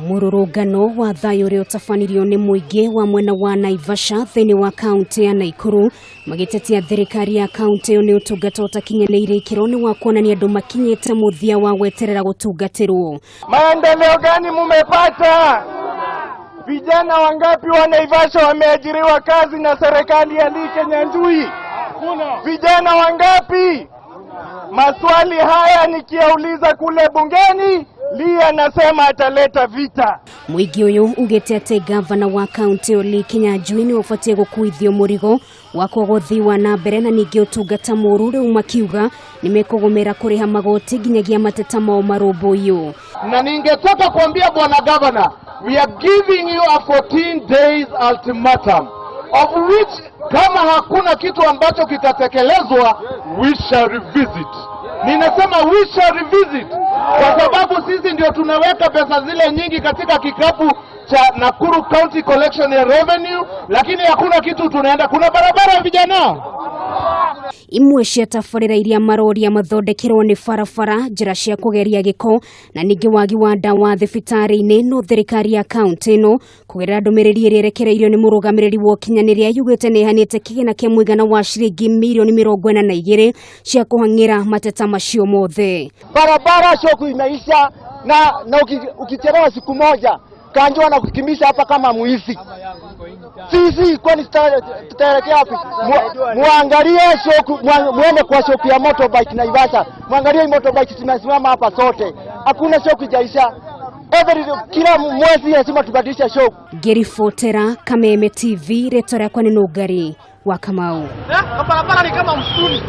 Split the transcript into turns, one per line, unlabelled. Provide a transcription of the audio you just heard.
Mũrũrũngano wa thayũ ũrĩa ũtabanirio nĩ mũingĩ wa mwena wa Naivasha thĩinĩ wa kaunti ya Naikuru magĩtetia thirikari ya kaunti ĩyo nĩ ũtungata ũtakinyanĩire ikĩro nĩ wa kuonania andũ makinyĩte mũthia wa gweterera gũtungatĩrwo.
Maendeleo gani mumepata? Vijana wangapi wa Naivasha wameajiriwa kazi na serikali ya Lee Kinyanjui? Vijana wangapi? Maswali haya nikiauliza kule bungeni, Lee anasema ataleta vita.
Mũingĩ ũyũ ugĩte atĩ gavana wa kaunti ĩyo Lee Kinyanjui nĩ ũbatiĩ gũkuithio mũrigo wa kwaga ũthii wa na mbere na ningĩ ũtungata mũũru, rĩu makiuga nĩ mekũgũmĩra kũrĩha magoti nginyagia mateta mao marũmbũiyo.
Na ningetaka kuambia bwana gavana, we are giving you a 14 days ultimatum, of which kama hakuna kitu ambacho kitatekelezwa, we shall revisit. Ninasema we shall revisit kwa sababu sisi ndio tunaweka pesa zile nyingi katika kikapu cha Nakuru County Collection ya Revenue, lakini hakuna kitu tunaenda. Kuna barabara ya vijana.
Imwe cia tabarĩra iria maroria mathondekerwo nĩ barabara, njĩra cia kũgeria gĩko na ningĩ wagi wa ndawa thibitarĩ-inĩ. No thirikari ya kaunti ĩno kũgerera ndũmĩrĩri ĩrĩa ĩrekereirio nĩ mũrũgamĩrĩri wa ũkinyanĩria yugĩte nĩ ĩhanĩte kĩgĩna kĩa mũigana wa ciringi mirioni 42 cia kũhang'ĩra mateta macio mothe.
Barabara shoku imeisha na ukichelewa siku moja, kanjo anakukimbisha hapa kama mwizi. Sisi kwani tutaelekea wapi? Muangalie shoku, muende kwa shoku ya motorbike Naivasha, muangalie hii motorbike zimesimama hapa sote, hakuna shoku ijaisha. Kila mwezi lazima tubadilishe shoku.
Ngĩribotera Kameme TV, rĩtwa rĩakwa nĩ Nũngari wa Kamau.
Barabara ni kama msituni.